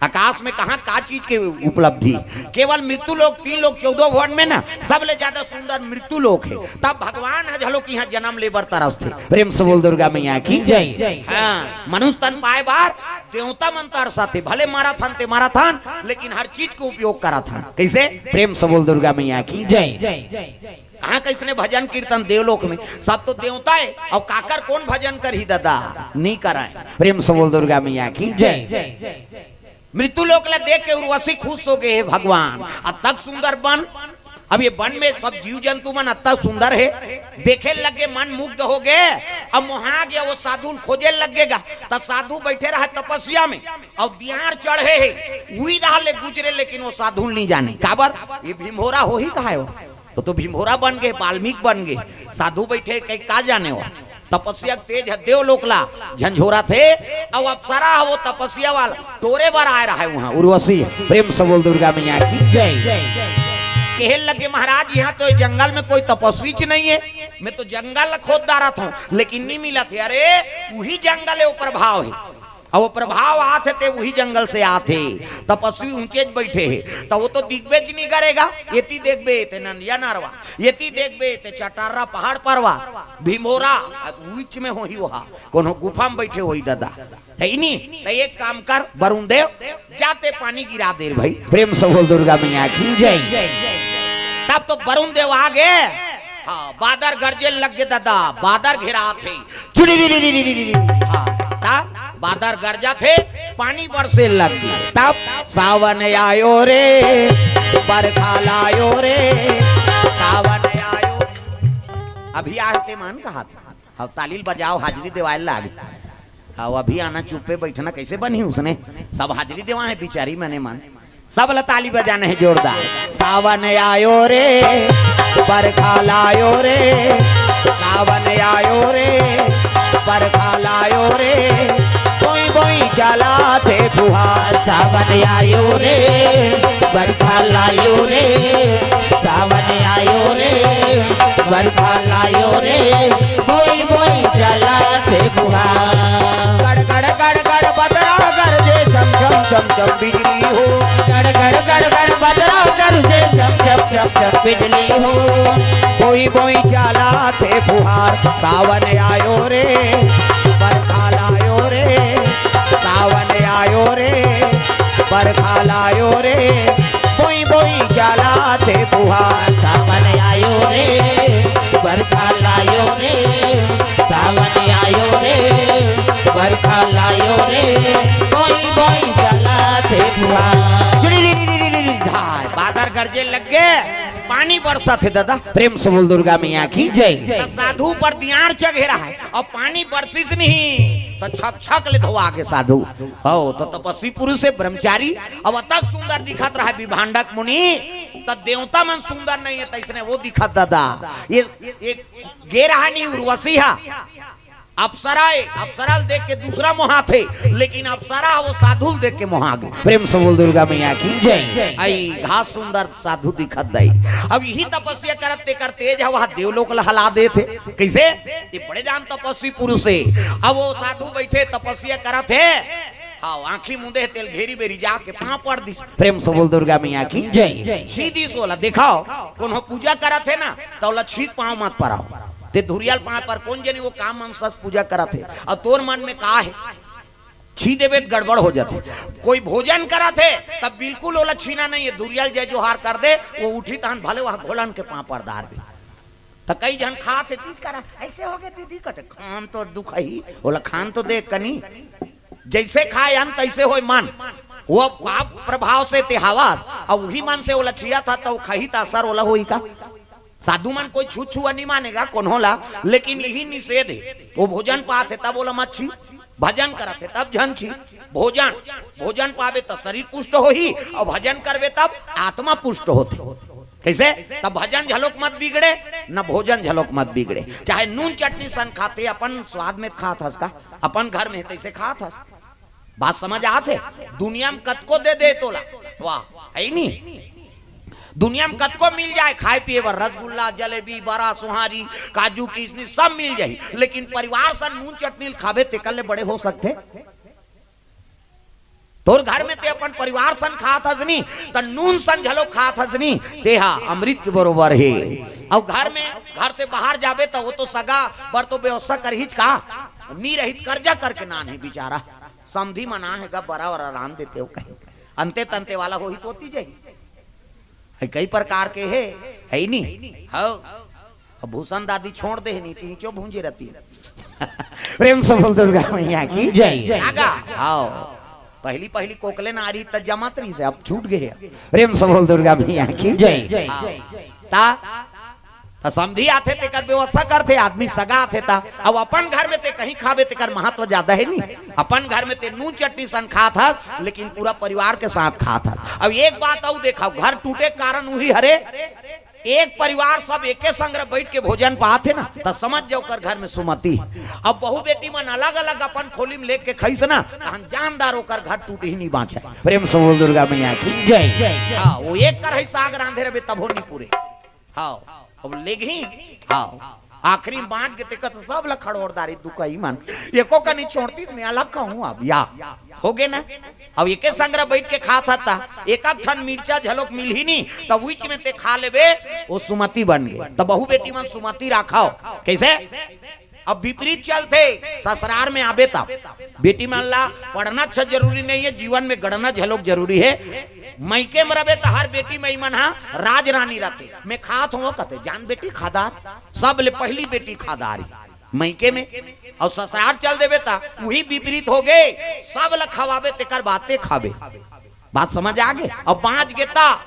आकाश में कहाँ का चीज के उपलब्धि? केवल मृत्यु लोक, तीन लोक, चौदह भुवन में ना, सबले ज्यादा सुंदर मृत्यु लोक हे। तब भगवान ह घलो कि इहाँ जन्म ले बर तरसथे। प्रेम से बोल दुर्गा मैया की जय। हाँ, मनुष्य तन पाए बर देवता मन तरसथे। भले मरथन ते मरथन, लेकिन हर चीज के उपयोग करथन। कैसे? प्रेम से बोल दुर्गा मैया की जय। कहाँ कैसने भजन कीर्तन देवलोक में, सब तो देवता हे। अउ काकर कोन भजन करही ददा? नी करय। प्रेम से बोल दुर्गा मैया की जय। मृत्यु लोक ला देख के उर्वशी खुश हो गे, हे भगवान, अतक सुंदर बन। अब ये बन में सब जीव जंतु मन अतक सुंदर हे, देखे लग गे, मन मुग्ध हो गे। अब मोहा गे, वो साधु ल खोजे लग गे गा। त साधु बैठे रहे तपस्या में, अउ दियार चढ़े हे, उही राह ले गुजरे, लेकिन वो साधु ल नी जाने। काबर? ये भीमभोरा होही कहाय वो? वो तो भीमभोरा बन गे, वाल्मीकि बन गे, साधु बैठे कहीं का जाने वो। तपस्या के तेज हे, देवलोक ला झंझोरत हे। अउ अप्सरा हे वो तपस्या वाला, टोरे बर आए रहे उहाँ उर्वशी। प्रेम से बोल दुर्गा मैया की जय। कहे लगे, महाराज, इहाँ तो ये जंगल में कोई तपस्वी च नहीं हे, मैं तो जंगल ला खोद डारत हँव, लेकिन नी मिलत हे। अरे, उही जंगल हे, वो प्रभाव हे। अब वो प्रभाव आत हे, ते उही जंगल से आत हे। तपस्वी ऊंचे बैठे हे, त वो तो दिखबे च नी करे गा। एती देखबे, ते नंदिया नरवा, एती देखबे, ते चटारा पहाड़ परवा, भीमभोरा, अब बीच में होही, ओहा कोनो गुफा में बैठे होही ददा। हे नी? त एक काम कर, वरुण देव, जा ते पानी गिरा दे रे भाई। प्रेम से बोल दुर्गा मैया की जय। तब तो वरुण देव आ गे। हाँ, बादर गरजे लग गे ददा, बादर घेरात हे। चुड़ी री री री री री री। हाँ, ता बादर गरजत हे, पानी बरसे लग गे। तब सावन आयो रे, बरखा लायो रे, सावन आयो। अभी आज ते मान कहा था, अब ताली ल बजाओ, हाजिरी देवाय लाग। अब अभी आना, चुप्पे बैठना कैसे बनही उसने? सब हाजिरी देवा है बिचारी मने मन। सब ल ताली बजाना है जोरदार। सावन आयो रे, बरखा लायो रे, सावन आयो रे, बरखा लायो रे, बोई बोई चलाथे फुहार। सावन आयो रे, बरखा लायो रे, सावन आयो रे, बरखा लायो रे, बोई बोई चलाथे फुहार। गड़ गड़ गड़ गड़ बदरा गरजे, झम झम झम झम बिजली हो। गड़ गड़ गड़ गड़ बदरा गरजे, झम झम झम झम बिजली हो। बोई बोई चलाथे फुहार। सावन आयो रे, बरखा लायो रे, सावन आयो रे, बरखा लायो रे, बोई बोई चलाथे फुहार। सावन आयो रे, बरखा लायो रे, सावन आयो रे, बरखा लायो रे, बोई बोई चलाथे फुहार। चिड़ी री री री री री री, धाय, बादर गरजे लग गे, पानी बरसत हे दादा। प्रेम से बोल दुर्गा मैया की जय। त साधु पर दियार चघेरा है, अब पानी बरसिस नहीं त छक छक ले धोआ गे साधु। हो त तपस्वी पुरुष हे, ब्रह्मचारी, अब अतक सुंदर दिखत रहा विभांडक मुनि, त देवता मन सुंदर नहीं है, तैसने वो दिखत दादा। ये, ये गे रहा नहीं, उर्वशी हा, अप्सरा हे, अप्सरा ल देख के दूसरा मोहाथे, लेकिन अप्सरा वो साधु ल देख के मोहा गे। प्रेम से बोल दुर्गा मैया की जय। आई घास सुंदर साधु दिखत दई। अब यही तपस्या करत तेकर तेज ह वह देवलोक ल हला देथे। कैसे? ये बड़े जान तपस्वी पुरुष हे। अब वो साधु बैठे तपस्या करत हे, हाँ, आंखी मूंदे हे, तेल घेरी बेरी जाके पांव पड़ दिस। प्रेम से बोल दुर्गा मैया की जय। छीं दिस ओला, देखाओ, कोनो पूजा करत हे ना, त ओला छीं पांव मत पराओ। ते धुरियल पांव पर कोन जनी वो का मन सस पूजा करत हे, अउ तोर मन में का हे, छीं देबे त गड़बड़ हो जाथे। कोई भोजन करत हे, तब बिल्कुल ओला छीना नहीं हे, धुरियल जय जोहार कर दे, वो उठी तहन भले वहां घोलन के पांव पर डार दे। त कई झन खात हे, तीज करा, "ऐसे हो गे दीदी," कथे, "खान तो दुख ही, ओला खान तो दे कनी।" जैसे खाय अन्न, तैसे होय मन। वो का प्रभाव से ते हवस, अउ उही मन से ओला छियत हस, त वो खही त असर ओला होही का? साधु मन कोई छू छुआ नहीं मानेगा, कोनो ला, लेकिन यही निषेध हे। वो भोजन पात हे, तब ओला मत छी, भजन करत हे, तब झन छी। भोजन, भोजन पाबे त शरीर पुष्ट होही, अउ भजन करबे तब आत्मा पुष्ट होथे। कैसे? तब भजन झलोक मत बिगड़े, न भोजन झलोक मत बिगड़े। चाहे नून चटनी सन खाते, अपन स्वाद में खात हस का, अपन घर में तैसे खात हस। बात समझ आत हे? दुनिया में कतको दे दे तोला, वाह, हे नी? दुनिया में कतको मिल जाय खाय पिये बर, रसगुल्ला, जलेबी, बरा, सोहारी, काजू, किशमिश सब मिल जाही, लेकिन परिवार सन नून चटनी ल खाबे, तेकर ले बड़े हो सकथे? तोर घर में ते अपन परिवार सन खात हस नी, त नून सन झलो खात हस नी, तेहा अमृत के बरोबर हे। अउ घर में, घर से बाहर जाबे, त वो तो सगा बर तो व्यवस्था करहीच का, नी रहित कर्जा करके नान हे बिचारा। समधी मन आहे गा, बरा वरा रांध देते हो कहीं, अंते तंते वाला होही तोती जही। है कई प्रकार के हे, हे नी? हव। अब भूषण दादी छोड़ दे नी, तीचो भूंजे रहती। प्रेम से बोल दुर्गा मैया की जय। आगा। आओ। पहली, पहली कोकले नारी त जमात रही से, अब छूट गए हे। प्रेम से बोल दुर्गा मैया की जय। आओ। ता, त समधी आथे, तेकर व्यवस्था करथे, आदमी सगा आथे ता। अब अपन घर में ते कहीं खाबे, तेकर महत्व ज्यादा हे नी। अपन घर में ते नून चटनी सन खात हस, लेकिन पूरा परिवार के साथ खात हस। अब एक बात अउ देखाओ, घर टूटे के कारण उही हरे, एक परिवार सब एके संग बैठ के भोजन पात हे ना, त समझ जाओ ओकर घर में सुमति हे। अब बहू बेटी मन अलग-अलग अपन खोली में लेके खइस ना, तहन जानदार ओकर घर टूट ही नहीं बांचे। प्रेम से बोल दुर्गा मैया की जय। हाँ, वो एक कढ़ाई साग रांधे रहबे तभो नहीं पूरे। हाँ, अब लेगही, हाँ, आखिरी में बांट के तेकर सब ला खड़ोर डारी दुकही मन। एको कनी छोड़ती त मैं अलग कहूँ अब, या, हो गे ना? अब एके संग बैठ के खात हस ता, एक आध ठन मिर्चा झलोक मिलही नी, त उइच में ते खा लेबे, वो सुमति बन गे। त बहू बेटी मन सुमति राखव। कैसे? अब विपरीत चलथे, ससुरार में आबे त बेटी मन ला पढ़ना अच्छा जरूरी नहीं हे, जीवन में गढ़ना झलोक जरूरी हे। मइके में रबे त हर बेटी मई मन हा राज रानी रथे। मैं खात हों कथे, जान बेटी खादार, सब ले पहली बेटी खादार ही। मइके में, अउ ससुरार चल देबे त उही विपरीत होगे। सब ल खवाबे, तेकर बाते खाबे। बात समझ आगे? अउ बाँच गे त,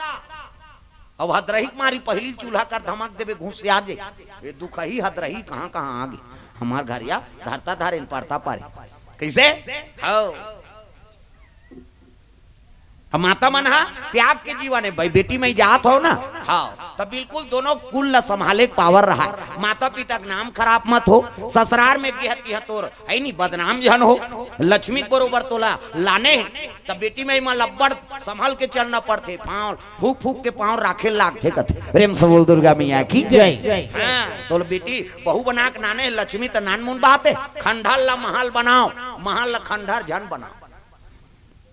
अउ हदरही के मारी पहिली चूल्हा कर धमक देबे, घुसिया जे। ए दुखही हदरही कहाँ कहाँ आगे। हमार घरिया धरता धारेन परता पारे। कइसे? हव। अब माता मन हा त्याग के जीवन हे भाई, बेटी मई जात हो ना, हाँ, त बिल्कुल दोनों कुल ला संभाले के पावर रहा। माता पिता के नाम खराब मत हो, ससुरार में गिहा तिहा तोर है नी, बदनाम झन हो। लक्ष्मी के बरोबर तोला लाने हे, त बेटी मई मन ला अब्बड़ संभल के चलना पड़थे। पाँव फूक फूक के पाँव राखे लागथे कथे। प्रेम से बोल दुर्गा मैया की जय। हाँ, तोला बेटी बहू बना के नाने हे, लक्ष्मी त नानमुन बात हे। खंडहर ला महल बनाओ, महल ला खंडहर झन बनाओ।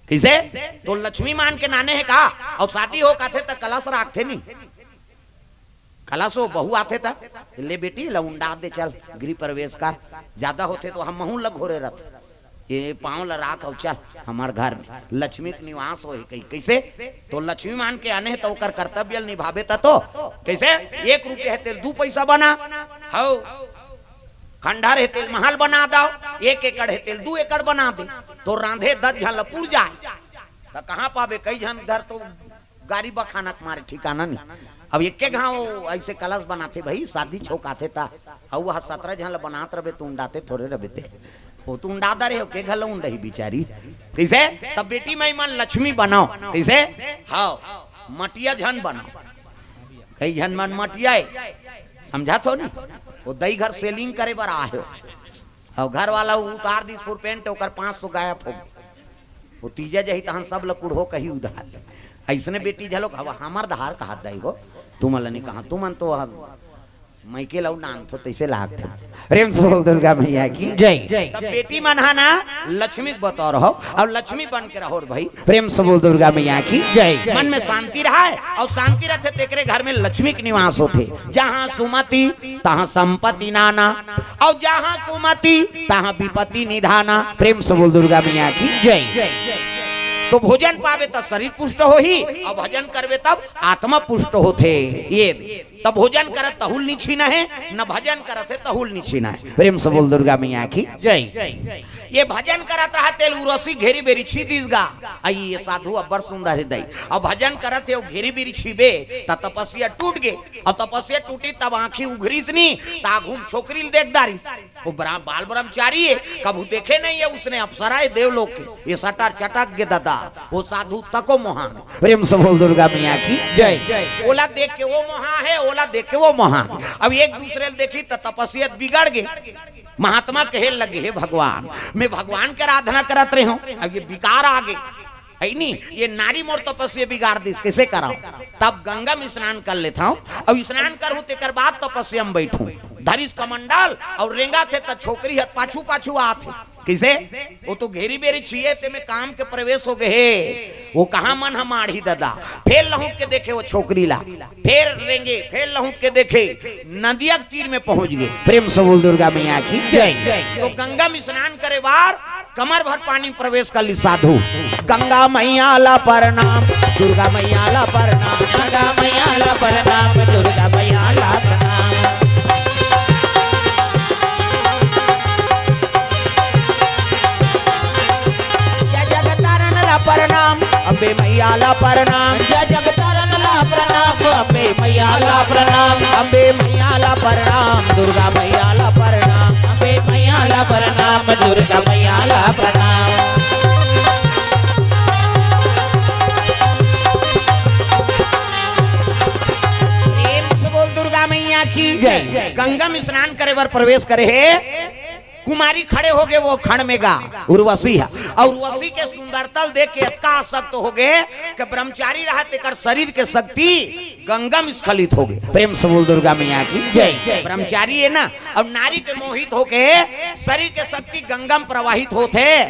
कइसे? तो लक्ष्मी मान के नाने हे का? अउ शादी हो काथे त कलश राखथे नी। कलश हो, बहू आथे त, "ले बेटी, ला उंडा दे, चल गृह प्रवेश कर।" ज्यादा होथे तो हम महूँ ल घोरे रथ, "ये पाँव ला राख अउ चल हमार घर में, लक्ष्मी के निवास होही।" कही कइसे? तो लक्ष्मी मान के आने हे त ओकर कर्तव्य ल निभाबे त तो। कइसे? एक रुपया हे तेल दू पैसा बना, हव। खंडहर हे तेल महल बना दव, एक एकड़ हे तेल दू एकड़ बना दे, तो रांधे दस झन ल पुर जाए। त कहाँ पाबे? कई झन घर तो गारी बखाना के मारे ठिकाना नहीं। अब एके घाव ऐसे कलश बनाथे भाई, शादी छोकाथे त, अउ वह सतरा झन ल बनात रबे, त उंडाते थोरे रबे ते। ओ त उंडा दरे हो, के घर ल उंडही बिचारी। कइसे? तब बेटी मई मन लक्ष्मी बनाओ। कइसे? हव, मटिया झन बनाओ। कई झन मन मटिया हे, समझत हो नी? वो दई घर सेलिंग करे बर आए हो, अउ घर वाला उतार दिस फुर पेंट, ओकर पाँच सौ गायब हो गे। वो तीजा जही तहन सब ल कुढ़ो कही उधार। अइसने बेटी झलोक हवा हमर धार कहत दई हो, तुमन ल नी कहा, तुमन तो हम मइके लऊ नानथो तइसे लागथे। प्रेम से बोल दुर्गा मैया की जय। तब बेटी मन हा ना लक्ष्मी के बतौर हो, अउ लक्ष्मी बन के रहो रे भाई। प्रेम से बोल दुर्गा मैया की जय। मन में शांति रहा हे, अउ शांति रथे तेकरे घर में लक्ष्मी के निवास होथे। जहाँ सुमति तहाँ संपत्ति नाना, अउ जहाँ कुमति तहाँ विपत्ति निधाना। प्रेम से बोल दुर्गा मैया की जय। तो भोजन पाबे त शरीर पुष्ट होही, अउ भजन करबे तब आत्मा पुष्ट होथे। ये तब भोजन करत तहू ल नी छीना हे, न भजन करत हे तहू ल नी छीना हे। प्रेम से बोल दुर्गा मैया की जय। ये भजन करत रहा तेल उर्वशी घेरी बेरी छी दिस गा। अई ये साधु अब्बड़ सुंदर हे दई। अब भजन करत हे, वो घेरी बेरी छीबे, त तपस्या टूट गे। अउ तपस्या टूटी तब आँखी उघरिस नी, त आघू म छोकरी ल देख डारिस। वो ब्रा-, बाल ब्रह्मचारी हे, कभू देखे नहीं हे उसने अप्सरा हे देवलोक के। ये सटर चटक गे ददा, वो साधु तको मोहा गे। प्रेम से बोल दुर्गा मैया की जय। ओला देख के वो मोहा हे, ओला देख के वो मोहा गे। अब एक दूसरे ल देखी त तपस्या बिगड़ गे। महात्मा कहे लगे, "हे भगवान, मैं भगवान के आराधना करत रहे हूँ, अब ये बिकार आ गे, है नी, ये नारी मोर तपस्या बिगाड़ दिस, कइसे कराओ?" तब गंगा में स्नान कर लेत हूँ, अउ स्नान करहूँ तेकर बाद तपस्या में बैठूँ। धरिस कमंडल अउ रेंगत हे त छोकरी ह पाछू पाछू आत हे। कइसे? वो तो घेरी बेरी छिए, तेमे काम के प्रवेश हो गे हे। वो कहाँ मन ह माढ़ी ददा। फेर लहुट के देखे वो छोकरी ला, फेर रेंगे, फेर लहुट के देखे, नदिया के तीर में पहुंच गे। प्रेम से बोल दुर्गा मैया की जय। तो गंगा में स्नान करे बार कमर भर पानी प्रवेश कर ली साधु। गंगा मैया ला प्रणाम, दुर्गा मैया ला प्रणाम, गंगा मैया ला प्रणाम, दुर्गा मैया ला प्रणाम। जय जगतारण ला प्रणाम, अम्बे मैया ला प्रणाम। जय जगतारण ला प्रणाम, अम्बे मैया ला प्रणाम, अम्बे मैया ला प्रणाम, दुर्गा मैया ला प्रणाम, अम्बे मैया ला प्रणाम, दुर्गा मैया ला प्रणाम। प्रेम से बोल दुर्गा मैया की जय। गंगा में स्नान करे बर प्रवेश करे हे। कुमारी खड़े हो गे वो खंड में गा, उर्वशी ह। अउ उर्वशी के सुंदरता ल देख के अतका आसक्त हो गे कि ब्रह्मचारी रहा तेकर शरीर के शक्ति गंगा में स्खलित हो गे। प्रेम से बोल दुर्गा मैया की जय। ब्रह्मचारी हे ना, अउ नारी के मोहित होके शरीर के शक्ति गंगा में प्रवाहित होथे।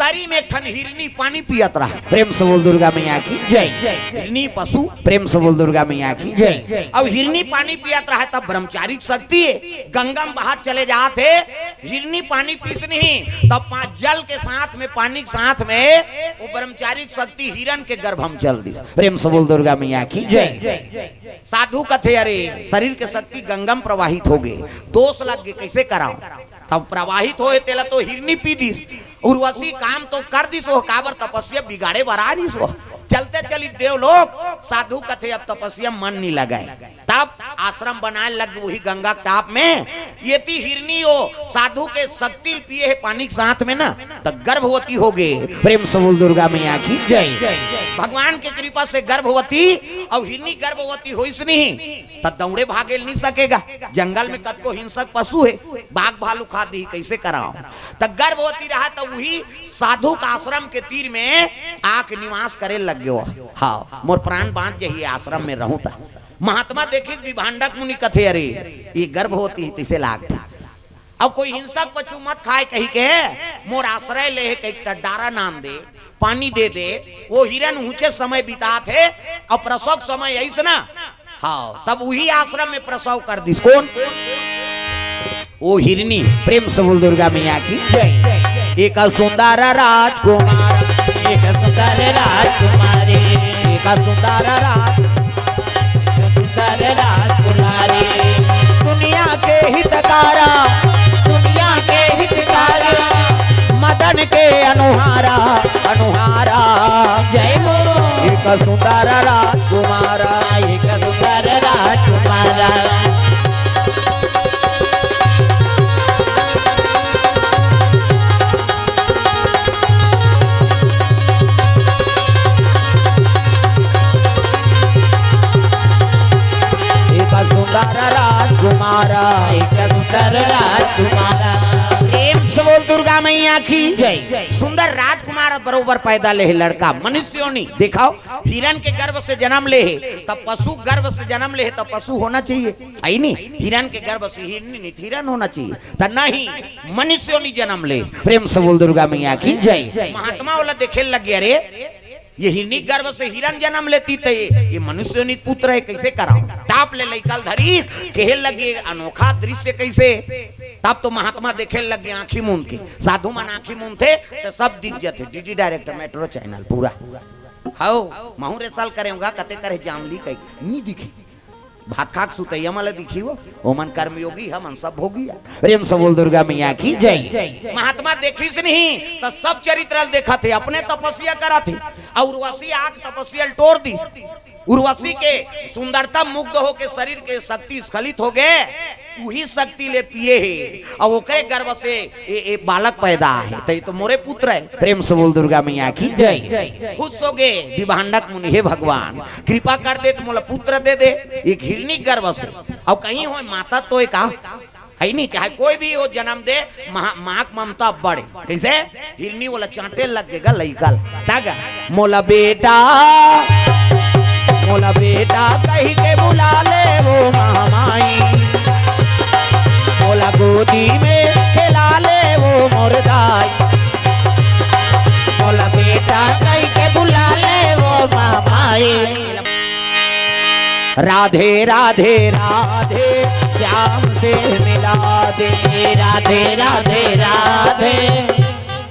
तरी में एक ठन हिरनी पानी पियत रहा। प्रेम से बोल दुर्गा मैया की जय। हिरनी पशु, प्रेम से बोल दुर्गा मैया की जय। अब हिरनी पानी पियत रहा, तब ब्रह्मचारी के शक्ति गंगा में बहात चले जात हे। हिरनी पानी पीस नहीं, तब पा-, जल के साथ में, पानी के साथ में वो ब्रह्मचारी शक्ति हिरण के गर्भ में चल दिस। प्रेम से बोल दुर्गा मैया की जय। साधु कथे, "अरे, शरीर के शक्ति गंगा में प्रवाहित हो गए, दोष लग गए, कैसे कराओ?" तब प्रवाहित होए तेला तो हिरनी पी दिस। उर्वशी काम तो कर दिस, वो काबर तपस्या बिगाड़े बर आ रहिस वो। चलते चली देवलोक, साधु कथे अब तपस्या मन नहीं लगाए। तब आश्रम बनाए लग वही गंगा के टाप में। ये ती हिरनी हो साधु के शक्ति पिए है पानी के साथ में ना, तो गर्भवती हो गए। प्रेम से बोल दुर्गा मैया की जय। भगवान के कृपा से गर्भवती, और हिरनी गर्भवती होइस नहीं, तो दौड़े भागे नहीं सकेगा। जंगल में कतको हिंसक पशु है, बाघ भालू खा दी, कैसे कराओ? तो गर्भवती रहा, तो वही साधु का आश्रम के तीर में आके निवास करे लग गयो। हाँ, मोर प्राण बांच जही आश्रम में रहूं त। महात्मा देखे विभांडक मुनि कथे, "अरे, ये गर्भवती है, तैसे लागथे।" अब कोई हिंसक पशु मत खाए कही के, मोर आश्रय ले है, कही के डारा नाम दे, पानी दे दे। वो हिरण ऊंचे समय बितात है, और प्रसव समय ऐस ना। हाँ, तब वही आश्रम में प्रसव कर दिस। कौन? ओ हिरनी। प्रेम से बोल दुर्गा मैया की जय। एक सुंदर राजकुमार, एक सुंदर राजकुमारी, एक सुंदर राज, सुंदर राजकुमारी। दुनिया के हितकारा, दुनिया के हितकारा, मदन के अनुहारा, अनुहारा। जय हो। एक सुंदर राजकुमारा, एक सुंदर राजकुमारा। एक सुंदर राजकुमारा, एक सुंदर राजकुमारा। प्रेम से बोल दुर्गा मैया की जय। सुंदर राजकुमार बरोबर पैदा ले हे लड़का, मनुष्य योनि। दिखाओ, हिरण के गर्भ से जन्म ले हे, तब पशु गर्भ से जन्म ले हे, तब पशु होना चाहिए, है नी? हिरण के गर्भ से हिरनी नहीं, हिरण होना चाहिए, त नहीं, मनुष्य योनि जन्म ले। प्रेम से बोल दुर्गा मैया की जय। महात्मा वाला देखे लग गया, "अरे, ये हिरनी गर्भ से हिरण जन्म लेती, त ये, ये मनुष्य योनि पुत्र है, कैसे कराओ?" टाप ले लइका ल धरी, कहे लगे, "अनोखा दृश्य कैसे?" तब तो महात्मा देखे लग गए आंखी मूंद के। साधु मन आंखी मूंदथे, त सब दिख जाथे। डीडी डायरेक्ट, मेट्रो चैनल पूरा। हव, महूं rehearsal करे होगा, कते करे जामली कही, नी दिखी। भात खाक सुतैया मन ला दिखी वो, ओमन कर्मयोगी, हमन सब भोगी आ। प्रेम से बोल दुर्गा मैया की जय। महात्मा देखिस नहीं, त सब चरित्र ल देखत हे, अपने तपस्या करत हे, अउ उर्वशी आके तपस्या ल टोर दिस। उर्वशी के सुंदरता मुग्ध होके शरीर के शक्ति स्खलित हो गए, उही शक्ति ले पिए हे, अउ ओकरे गर्भ से ए, ए बालक पैदा हे, त ये तो मोरे पुत्र हे। प्रेम से बोल दुर्गा मैया की जय। खुश हो गए विभांडक मुनि, "हे भगवान, कृपा कर दे, त मोला पुत्र दे दे, एक हिरनी गर्भ से।" अउ कहीं होय माता तो एक आ, है नहीं, चाहे कोई भी हो जन्म दे, माँ, माँ के ममता बड़े। कैसे? हिरनी वाला चांटे लग गए लइका ला। तग, "मोला बेटा, मोला बेटा कही के बुला ले वो महामाई, मोला गोदी में खेला ले वो मोर दाई, मोला बेटा कही के बुला ले वो महामाई।" राधे राधे राधे, श्याम से मिला दे। राधे राधे राधे।